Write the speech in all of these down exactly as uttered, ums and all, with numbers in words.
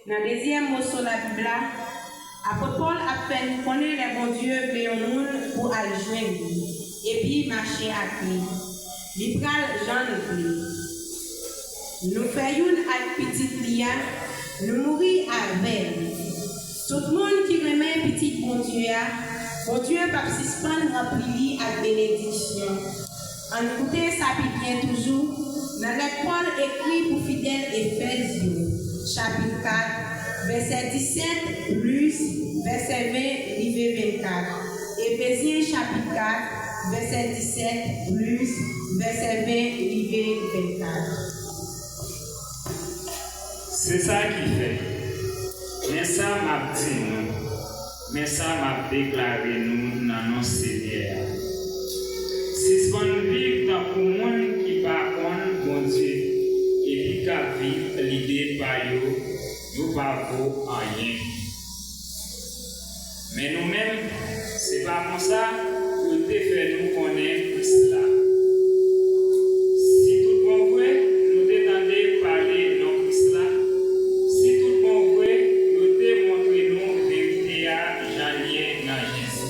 Nan dezyèm moso Labib la, apot Pòl ap fè nou konnen lè Bondye vle yon moun pou al jwenn li, epi mache ak li, li pral jan l vle. Nou fè youn ak pitit li a, nou mouri avè l. Tout moun ki renmen pitit Bondye a, Bondye p ap sispann ranpli li ak benediksyon. Ann koute sa pi byen toujou nan lèt Pòl ekri pou fidèl Efèz yo, chapit kat, vèsè disèt plis vèsè ven rive vennkat. Efezyen chapit kat, vèsè disèt plis vèsè ven rive vennkat. Se sa ki fè, men sa m ap di nou, men sa m ap deklare nou nan non Senyè a. Sispann viv tankou moun ki pa konn Bondye epi k ap viv lide pa yo, yo pa vo anyen. Men nou menm, se pa konsa pou l te fè nou konnen Kris la. Si tout bon vre, nou te tande pale non Kris la, si tout bon vre, yo te montre nou verite a jan l ye nan Jezi.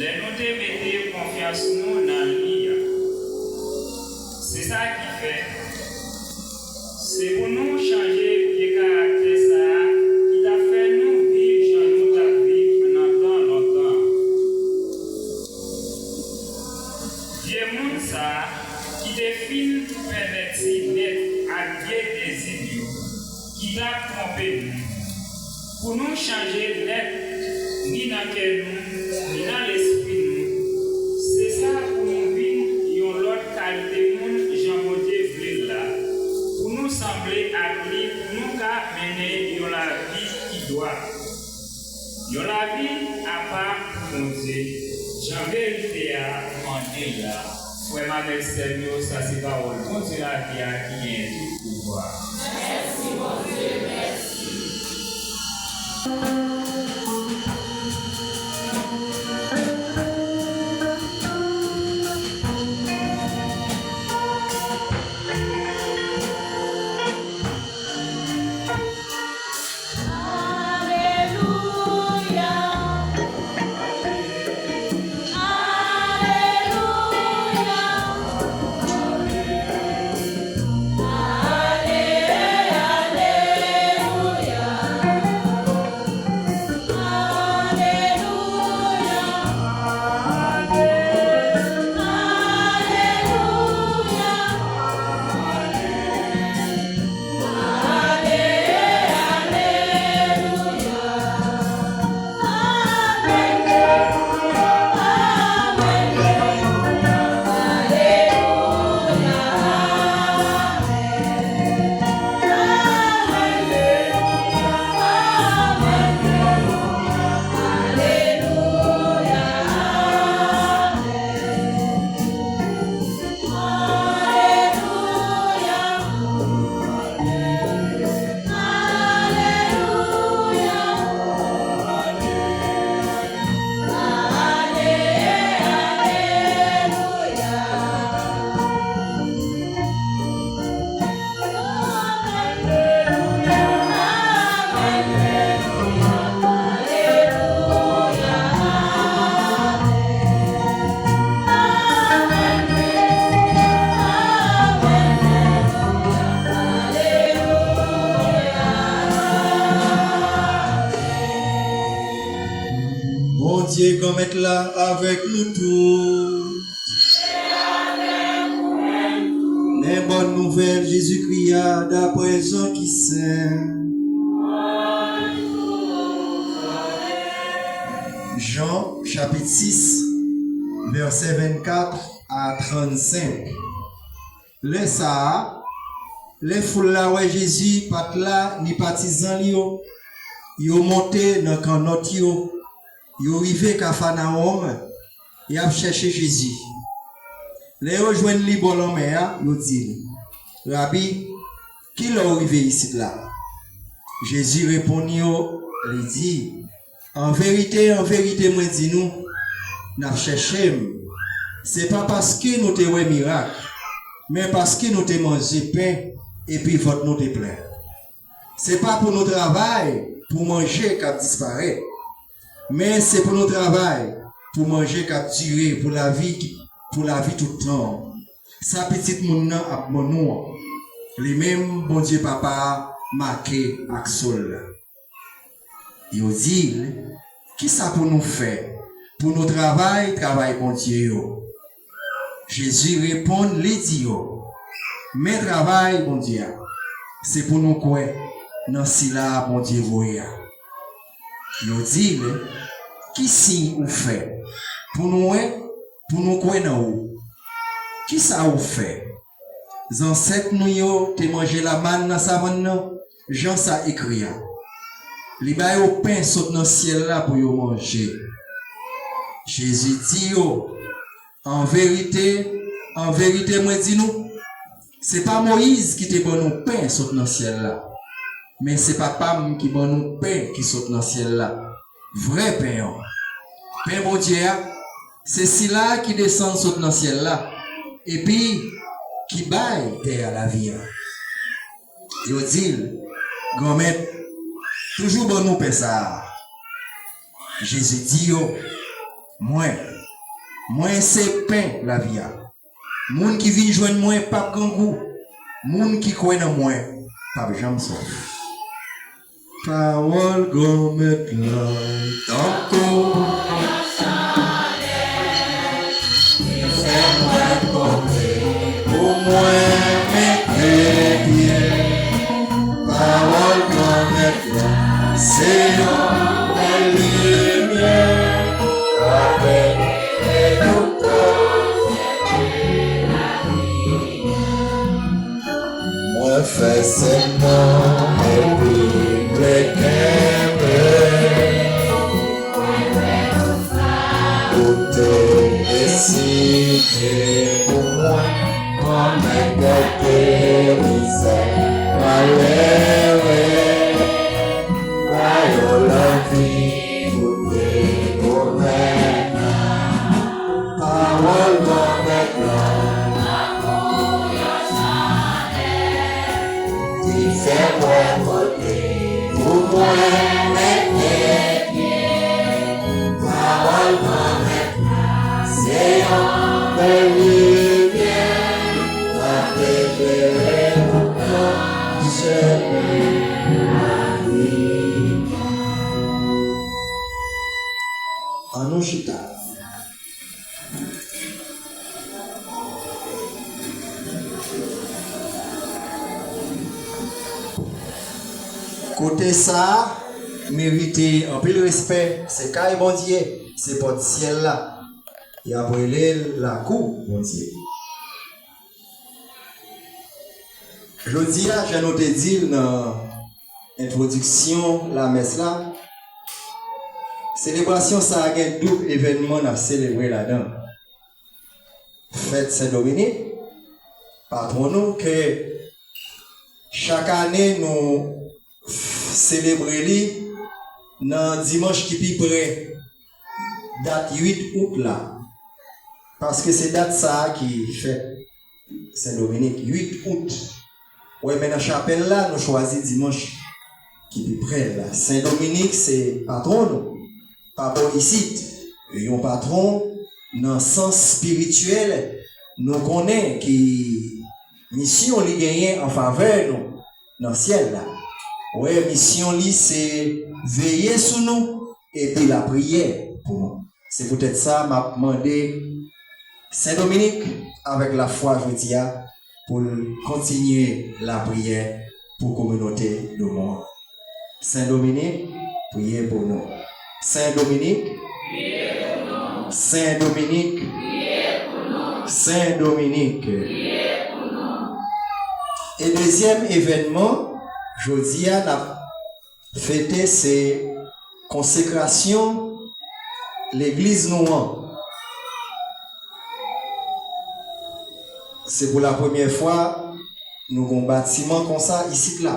Lè nou te mete konfyans nou nan li a. Se sa ki fè, se pou nou chanje vye karaktè sa a ki t ap fè nou viv jan nou t ap viv nan tan lontan. Vye moun sa a ki te fin pèvèti nèt ak vye dezi l yo ki t ap twonpe nou. Pou nou chanje nèt, ni nan kè nou, ni nan lespri nou, se sa pou nou vin yon lòt kalite moun jan Bondye vle l la, pou nou sanble ak li, pou nou ka mennen yon lavi ki dwat. Yon lavi apa pou Bondye, jan verite a mande l la. Frè m avèk sè m yo, sa se pawòl Bondye lavi a ki genyen tout pouvwa. Mèsi, Bondye, mèsi. Bondye Granmèt la avèk nou tout. Men bòn nouvèl Jezikri a daprè Jan ki sen. Jan, chapit sis, vèsè vennkat a trannsenk. Lè sa a, lè foul la wè Jezi pa t la ni patizan li yo, yo monte nan kannòt yo, yo rive Kafanawòm, y ap chèche Jezi. Lè yo jwenn li bò lanmè a, yo di l, Rabi, kilè w rive isit la? Jezi reponn yo, li di, An verite, an verite, mwen di nou, n ap chèche m, se pa paske nou te wè mirak, men paske nou te manje pen epi vant nou te plen. Se pa pou nou travay pou manje k ap disparèt, men se pou nou travay pou manje k ap dire pou lavi, pou lavi tout tan. Sa Pitit Moun nan ap ban nou an, li menm Bondye Papa a make ak so l la. Yo di l, kisa pou nou fè pou nou travay travay Bondye yo? Jezi reponn, li di yo, men travay Bondye a, se pou nou kwè nan sila Bondye voye a. Yo di l, ki siy ou fè pou nou wè, pou nou kwè nan ou? Kisa ou fè? Zansèt nou yo te manje lamann nan savann nan, jan sa ekri a. Li ba yo pen sot nan syèl la pou yo manje. Jezi di yo, an verite, an verite, mwen di nou, se pa Moyiz ki te ban nou pen sot nan syèl la, men se Papa m ki ban nou pen ki sot nan syèl la, vrè pen an. Pen Bondye a, se sila ki desann sot nan syèl la, epi ki bay tè a lavi a. Yo di l, Granmèt, toujou ban nou pen sa a. Jezi di yo, mwen, mwen se pen lavi a. Moun ki vin jwenn mwen p ap grangou. Moun ki kwè nan mwen p ap janm swaf. Pawòl Granmèt la. Tankou yon chanèl ki fè mwen konte pou mwen mete pye. Pawòl Granmèt la se yon bèl limyè k ap eklere tout kò. Mwen fè sèman epi m vle kenbe. Ou te deside pou mwen, kòm entèpre mizè malere. Ba yo lanvi goute goumen. Pawòl Granmèt la. Ki fè mwen kote pou mwen mete pye. Pawòl Granmèt la se yon bèl limyè k ap eklere tout nan chemen lavi. Ann nou chita. Kote sa a merite anpil respè, se kay Bondye, se pòt syèl la. Y ap rele l lakou Bondye. Jodi a, jan nou te di l nan entwodiksyon lamès la, selebrasyon sa a gen doub evènman n ap selebre ladan l. Fèt Sen Dominik, patwon nou, ke chak ane nou selebre li nan dimanch ki pi pre dat uit out la, paske se dat sa a ki fèt Sen Dominik, uit out. Wi, men nan chapèl la, nou chwazi dimanch ki pi pre l la. Sen Dominik se patwon nou, papa w isit, yon patwon nan sans espirityèl, nou konnen ki misyon li genyen an favè nou nan syèl la. Wi, misyon li se veye sou nou epi lapriyè pou nou. Se poutèt sa, m ap mande Sen Dominik, avèk lafwa jodi a, pou l kontinye lapriyè pou kominote Domon an. Sen Dominik, priye pou nou. Sen Dominik, Sen Dominik, Sen Dominik. E dezyèm evènman, jodi a, n ap fete se konsekrasyon legliz nou an. Se pou la premyè fwa nou gon batiman konsa isit la.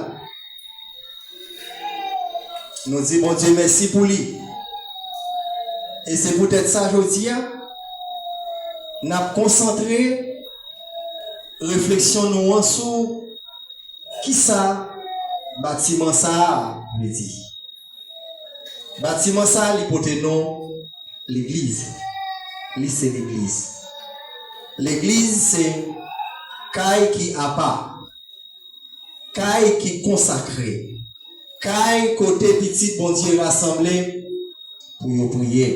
Nou di Bondye mèsi pou li. E se poutèt sa jodi a, n ap konsantre refleksyon nou an sou kisa Batiman sa a vle di. Batiman sa a, li pote non legliz. Li se legliz. Legliz se kay ki apa, kay ki konsakre, kay kote pitit Bondye rasanble pou yo priye.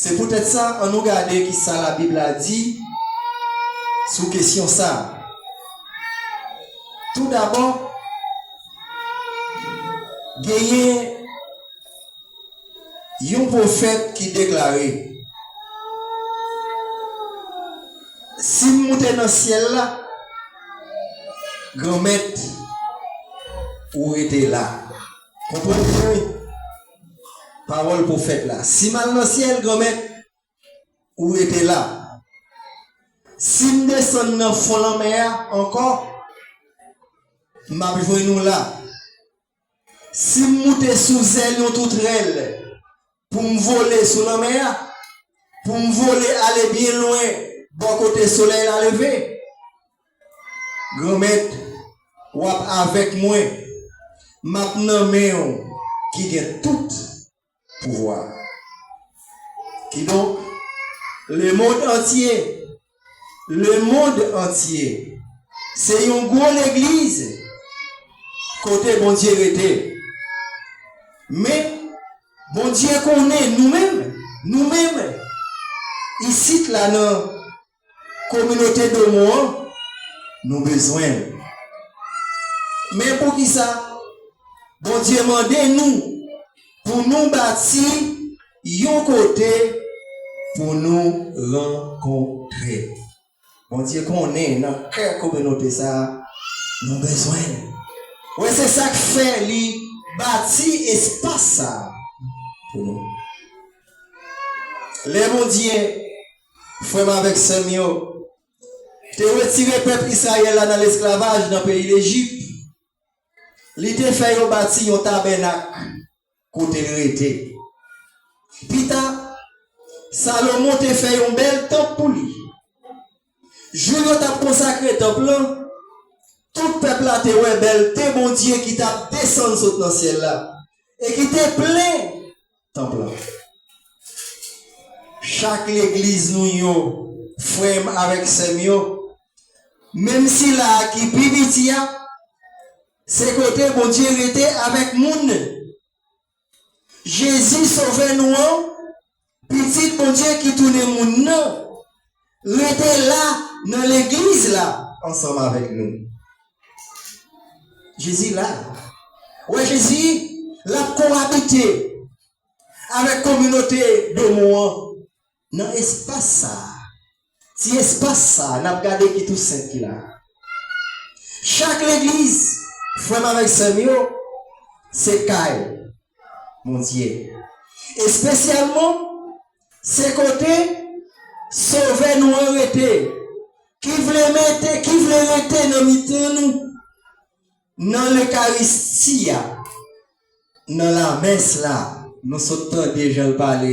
Se poutèt sa, ann nou gade ki sa Labib la di sou kesyon sa a. Toudabò, genyen yon pwofèt ki deklare, si m moute nan syèl la, Granmèt, ou rete la. Konprann byen, wi. Pawòl pwofèt la. Si m al nan syèl, Granmèt, ou rete la. Si m desann nan fon lanmè a ankò, m ap jwenn ou la. Si m moute sou zèl yon toutrèl pou m vole sou lanmè a, pou m vole ale byen lwen bò kote solèy la leve, Granmèt, w ap avèk mwen. M ap nan men w ki gen tout pouvwa. Kidonk, lemonn antye, lemonn antye, se yon gwo legliz kote Bondye rete. Men, Bondye konnen nou menm, nou menm, isit la nan kominote Domon an, nou bezwen l. Men poukisa Bondye mande nou pou nou bati yon kote pou nou rankontre? Bondye konnen nan kè kominote sa a, nou bezwen l. Wè, se sa k fè li bati espas sa a pou nou. Lè Bondye, frè m avèk sè m yo, te retire pèp Izrayèl la nan lesklavaj nan peyi Lejip, li te fè yo bati yon tabènak kote l rete. Pita, Salomon te fè yon bèl tanp pou li. Jou yo t ap konsakre tanp lan, tout pèp la te wè bèlte Bondye ki t ap desann sot nan syèl la e ki te plen tanp lan. Chak legliz nou yo, frè m avèk sè m yo, menm sila a ki pi piti a, se kote Bondye rete avèk moun. Jezi, Sovè nou an, Pitit Bondye ki tounen moun nan, rete la nan legliz la ansanm avèk nou. Jezi la. Wè, Jezi, l ap kowabite avèk kominote Domon an nan espas sa a. Ti espas sa a, n ap gade ki tou senp ki la. Chak legliz, frè m avèk sè m yo, se kay Bondye. Espesyalman, se kote Sovè nou an rete, ki vle mete, ki vle rete nan mitan nou, nan lekaristi a, nan lamès la. Nou sot tande jan l pale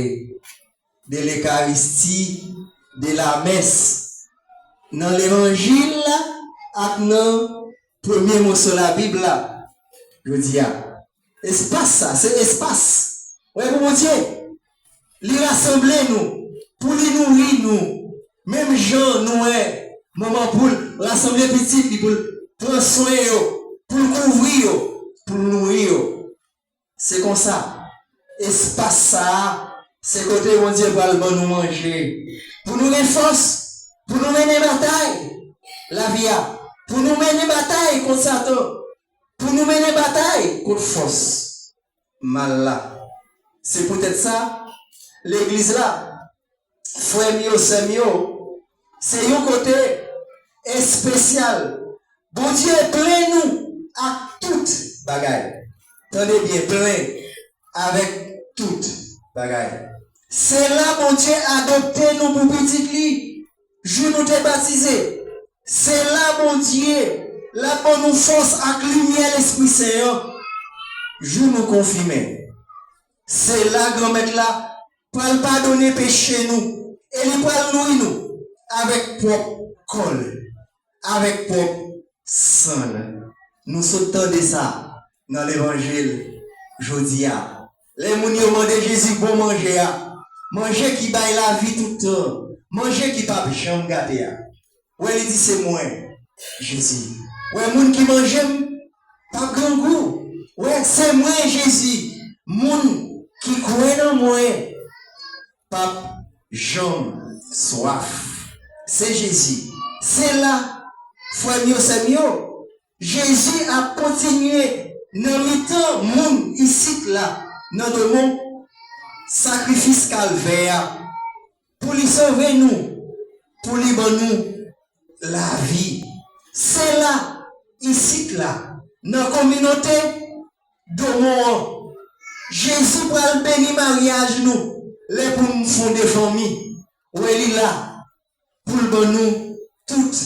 de lekaristi, de lamès, nan levanjil la ak nan premye moso Labib la. Jodi a, espas sa, se espas, wè, pou Bondye. Li rasanble nou, pou li nouri nou. Menm jan nou wè manman poul rasanble pitit li pou l pran swen yo, pou l kouvri yo, pou l nouri yo. Se konsa, espas sa a, se kote Bondye pral ban nou manje, pou nou gen fòs, pou nou mennen batay lavi a, pou nou mennen batay kont Satan, pou nou mennen batay kont fòs mal la. Se poutèt sa, legliz la, frè m yo, sè m yo, se yon kote espesyal. Bondye plen nou ak tout bagay. Tande byen, plen avèk tout bagay. Se la Bondye adopte nou pou pitit li, jou nou te batize. Se la Bondye l ap ban nou fòs ak limyè Lespri Sen an, jou nou konfime. Se la Granmèt la pral padone peche nou e li pral nouri nou avèk pwòp kò l, avèk pwòp san l. Nou sot tande sa nan levanjil jodi a. Lè moun yo mande Jezi bon manje a, manje ki bay lavi tout tan, manje ki p ap janm gate a. Wè, li di, "Se mwen, Jezi." Wè, moun ki manje m p ap grangou. Wè, se mwen, Jezi. Moun ki kwè nan mwen p ap janm swaf. Se Jezi. Se la, frè m yo, sè m yo, Jezi ap kontinye nan mitan moun isit la, nan domon sakrifis Kalvè a, pou li sove nou, pou li ban nou lavi. Se la, isit la, nan kominote domon an, Jezi pral beni maryaj nou lè pou n fonde fanmi. Wè, li la pou l ban nou tout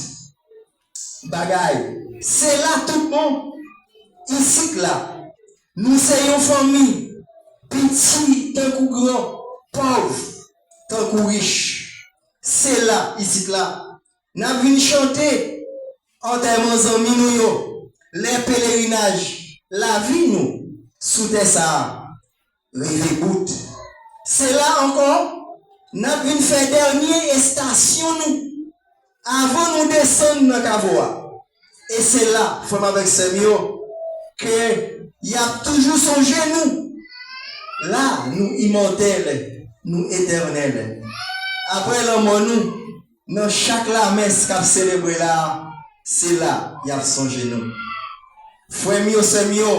bagay. Se la tout bon. Isit la, nou se yon fanmi, piti tankou gran, pòv tankou rich. Se la, isit la, n ap vin chante antèman zanmi nou yo, lè pelerinaj lavi nou sou tè sa a rive bout. Se la ankò, n ap vin fè dènye estasyon nou avan nou desann nan kavo a. E se la, frè m avèk sè m yo, ke y ap toujou sonje nou. La, nou imòtèl, nou etènèl. Apre lanmò nou, nan chak lamès k ap selebre la a, se la y ap sonje nou. Frè m yo, sè m yo,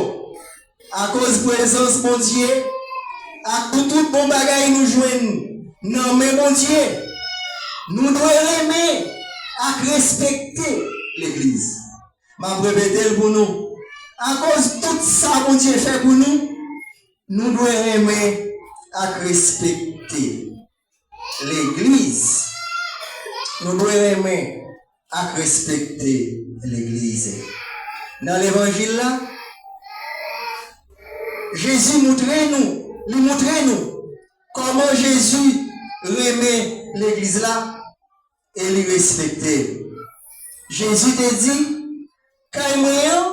akoz prezans Bondye ak pou tout bon bagay nou jwenn nan men Bondye, nou dwe renmen ak respekte legliz. M ap repete l pou nou. Akoz tout sa Bondye fè pou nou, nou dwe renmen ak respekte legliz. Nou dwe renmen ak respekte legliz. Nan levanjil la, Jezi moutre nou, li moutre nou kòman Jezi renmen legliz la e li respekte l. Jezi te di, "Kay mwen an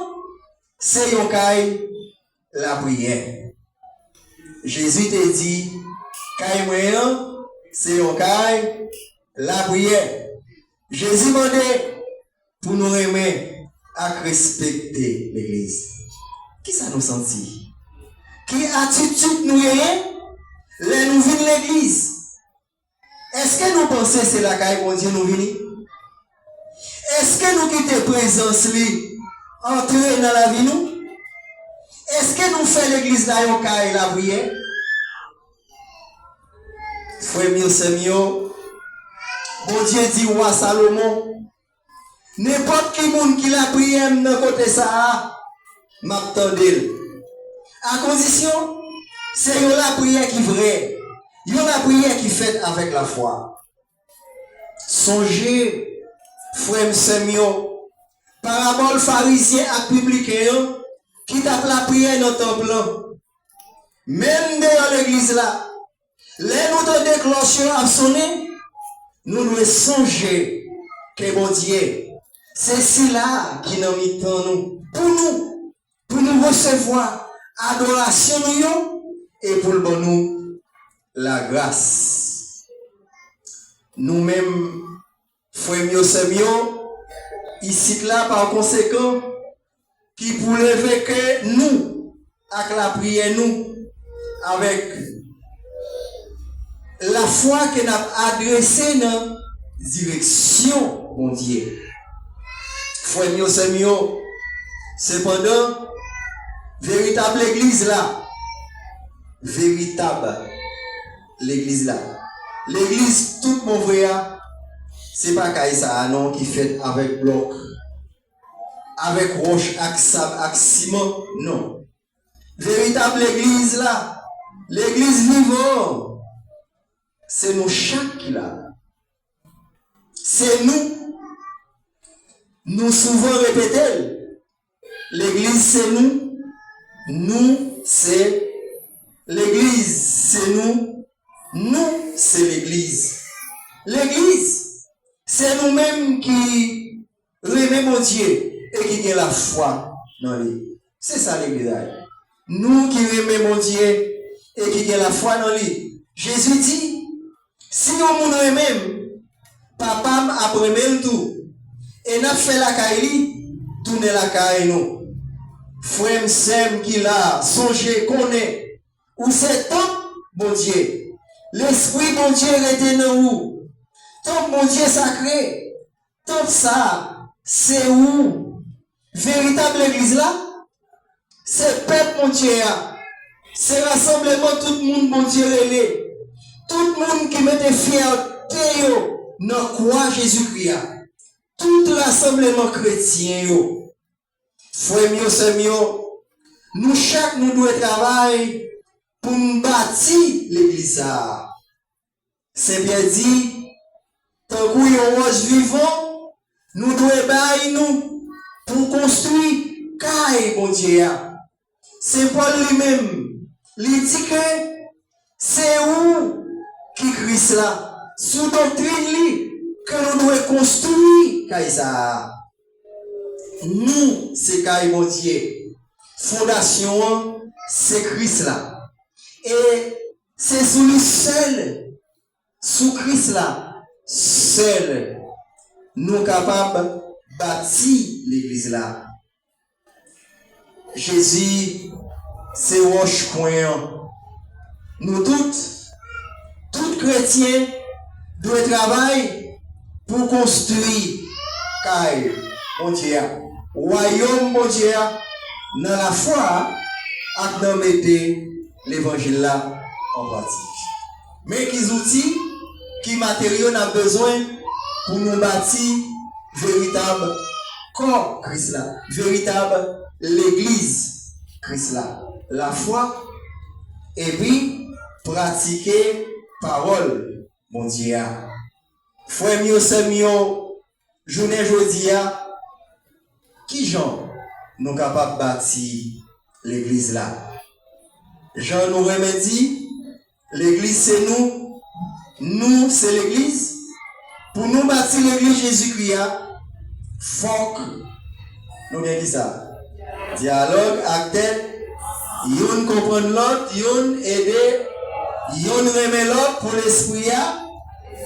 se yon kay lapriyè." Jezi te di, "Kay mwen an se yon kay lapriyè." Jezi mande pou nou renmen ak respekte legliz. Kisa nou santi? Ki atitid nou genyen lè nou vin legliz? Èske nou panse se lakay Bondye nou vini? Èske nou kite prezans li antre nan lavi nou? Èske nou fè legliz la yon kay lapriyè? Frè m yo, sè m yo, Bondye di wa Salomon, "Nenpòt ki moun ki lapriyè m nan kote sa a, m ap tande l. A kondisyon, se yon lapriyè ki vrè, yon lapriyè ki fèt avèk lafwa." Sonje, frè m, sè m yo, parabòl farizyen ak pibliken an ki t ap lapriyè nan tanp lan. Menm deyò legliz la, lè nou tande klòch yo ap sonnen, nou dwe sonje ke Bondye se sila ki nan mitan nou, pou nou, pou nou resevwa adorasyon nou yo e pou l ban nou lagras. Nou menm, frè m yo, sè m yo, isit la, pa konsekan, ki pou leve ke nou ak lapriyè nou, avèk lafwa ke n ap adrese nan direksyon Bondye. Frè m yo, sè m yo, sepandan, veritab legliz la, veritab legliz la, legliz tout bon vre a, se pa kay sa a non ki fèt avèk blòk, avèk wòch ak sab ak siman, non. Veritab legliz la, legliz vivan an, se nou chak ki la. Se nou. Nou souvan repete l. Legliz se nou. Nou se legliz. Se nou. Nou se legliz. Legliz, se nou menm ki renmen Bondye e ki gen lafwa nan li. Se sa legliz la ye. Nou ki renmen Bondye e ki gen lafwa nan li. Jezi di, si yon moun renmen m, Papa m ap renmen l tou. E n ap fè lakay li tounen lakay nou. Frè m, sè m ki la, sonje, konnen, ou se tanp Bondye. Lespri Bondye rete nan ou. Tanp Bondye sakre. Tanp sa a, se ou. Veritab legliz la, se pèp Bondye a. Se rasanbleman tout moun Bondye rele. Tout moun ki mete fyète yo nan kwa Jezikri a. Tout rasanbleman kretyen yo. Frè m yo, sè m yo, nou chak nou dwe travay pou n bati legliz sa a. Sen Pyè di, tankou yon wòch vivan, nou dwe bay nou pou konstwi kay Bondye a. Sen Pòl li menm, li di ke se ou ki Kris la, sou doktrin li ke nou dwe konstwi kay sa a. Nou se kay Bondye. Fondasyon an se Kris la. E se sou li sèl, sou Kris la sèl, nou kapab bati legliz la. Jezi se wòch kwen an. Nou tout, tout kretyen dwe travay pou konstwi kay Bondye a, wayòm Bondye a, nan lafwa a ak nan mete levanjil la an pratik. Men ki zouti, ki materyo n ap bezwen pou nou bati veritab kò Kris la, veritab legliz Kris la, lafwa, epi pratike pawòl Bondye a. Frè m yo, sè m yo, jounen jodi a, ki jan nou kapab bati legliz la? Jan nou renmen di, legliz se nou, nou se legliz. Pou nou bati legliz Jezikri a, fòk nou gen kisa? Dyalòg ak tèt, youn konprann lòt, youn ede, youn renmen lòt pou Lespri a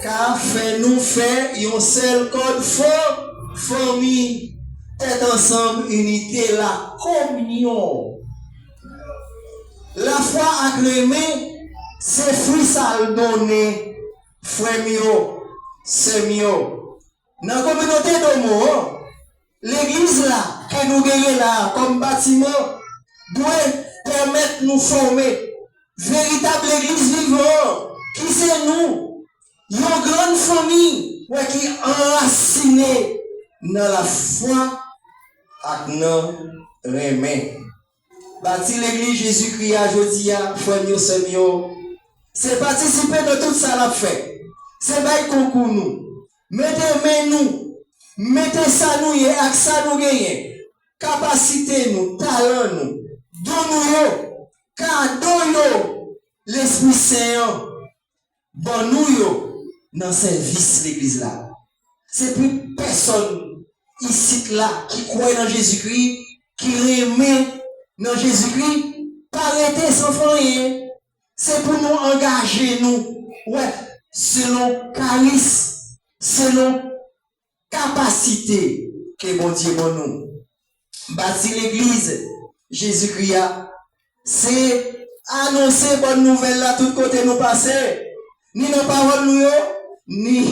ka fè nou fè yon sèl kòd fò, fanmi, tèt ansanm, inite, lakominyon. Lafwa ak renmen se fwi sa l donnen, frè m yo, sè m yo. Nan kominote Domon an, legliz la ke nou genyen la a kòm batiman dwe pèmèt nou fòme veritab legliz vivan an, ki se nou, yon grann fanmi, wè, ki anrasine nan lafwa ak nan renmen. Bati legliz Jezikri a jodi a, frè m yo, sè m yo, se patisipe nan tout sa n ap fè. Se bay konkou nou, mete men nou, mete sa nou ye ak sa nou genyen, kapasite nou, talan nou, don nou yo, kado yo Lespri Sen an ban nou yo nan sèvis legliz la. Se pou pèsòn isit la ki kwè nan Jezikri, ki renmen nan Jezikri, pa rete san fè anyen. Se pou nou angaje nou, wè, selon karis, selon kapasite ke Bondye ban nou. Bati legliz Jezikri a, se anonse bòn nouvèl la tout kote nou pase, ni nan pawòl nou yo, ni,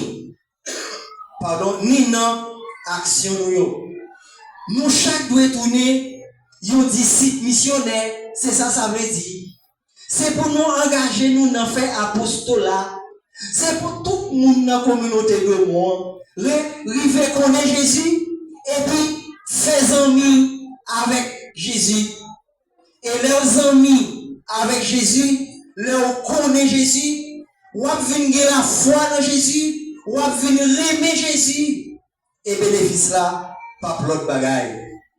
padon, ni nan aksyon nou yo. Nou chak dwe tounen yon disip misyonè, se sa sa vle di. Se pou nou angaje nou nan fè apostola. Se pou tout moun nan kominote Domon an re-, rive konnen Jezi epi fè zanmi avèk Jezi. E lè w zanmi avèk Jezi, lè w konnen Jezi, w ap vin gen lafwa nan Jezi, w ap vin renmen Jezi. E benefis la p ap lòt bagay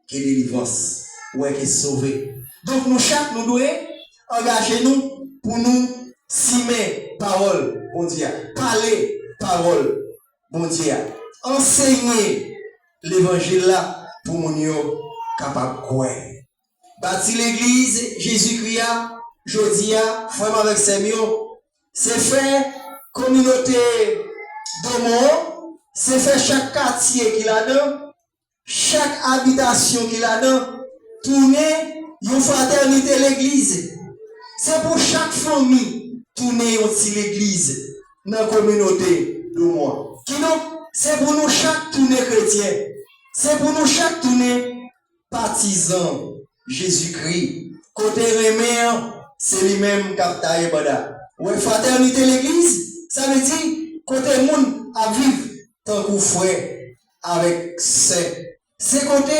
ke delivrans, ou wè, ke sove. Donk, nou chak, nou dwe angaje nou pou nou simen pawòl Bondye a, pale pawòl Bondye a, ansenye levanjil la, pou moun yo kapab kwè. Bati legliz Jezikri a, jodi a, frè m avèk sè m yo, se fè kominote Domon an, se fè chak katye ki ladan, chak abitasyon ki ladan, tounen yon fratènite legliz. Se pou chak fanmi tounen yon ti legliz nan kominote Domon an. Kidonk, se pou nou chak tounen kretyen. Se pou nou chak tounen patizan Jezikri. Kote renmen an, se li menm k ap taye banda. Ou wè, fratènite legliz, sa vle di kote moun ap viv tankou frè avèk sè. Se kote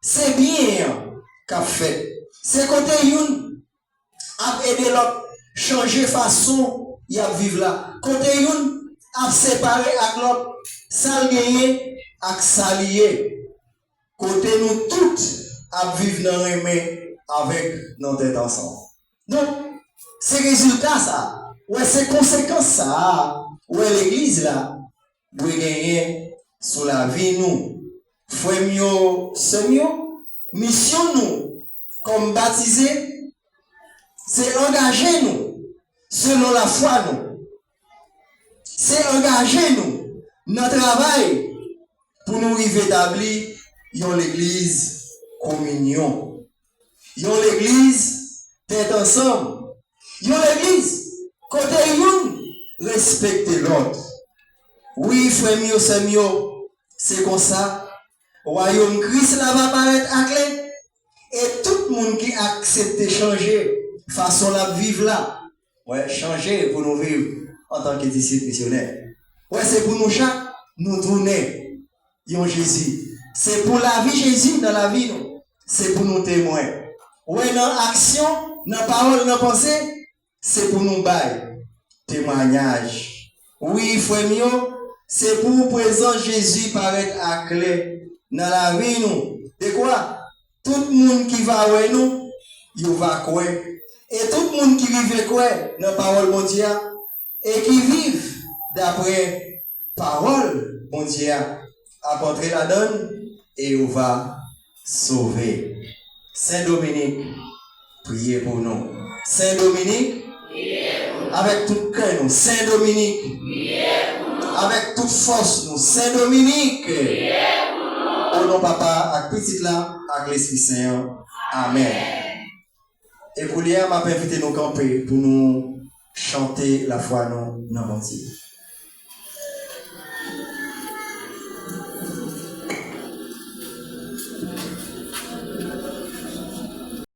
se byen an k ap fèt. Se kote youn ap ede lòt chanje fason y ap viv la. Kote youn ap separe ak lòt sa l genyen ak sa li ye. Kote nou tout ap viv nan renmen avèk nan tèt ansanm. Donk, se rezilta sa a, ou wè, se konsekans sa a, ou wè, legliz la dwe genyen sou lavi nou. Frè m yo, sè m yo, misyon nou kòm batize, se angaje nou selon lafwa nou. Se angaje nou nan travay pou nou rive tabli yon legliz kominyon, yon legliz tèt ansanm, yon legliz kote youn respekte lòt. Wi, frè m yo, sè m yo, se konsa, wayòm Kris la va parèt akle, e tout moun ki aksepte chanje fason l ap viv la, wè, chanje pou nou viv antanke disip misyonè. Wè, se pou nou chak nou tounen yon Jezi. Se pou lavi Jezi nan lavi nou. Se pou nou temwen. Wè, nan aksyon, nan pawòl, nan panse, se pou nou bay temwayaj. Wi, frè m yo, se pou prezans Jezi parèt aklè nan lavi nou. Dekwa tout moun ki va wè nou, yo va kwè. E tout moun ki rive kwè nan pawòl Bondye a, e ki viv daprè pawòl Bondye a, ap antre ladan l, e yo va sove. Sen Dominik, priye pou nou. Sen Dominik, avèk tout kè nou. Sen Dominik, avèk tout fòs nou. Sen Dominik, o non Papa, ak Pitit la, ak Lespri Sen an. Amèn. E koulye a, m ap envite nou kanpe pou nou chante lafwa nou nan Bondye.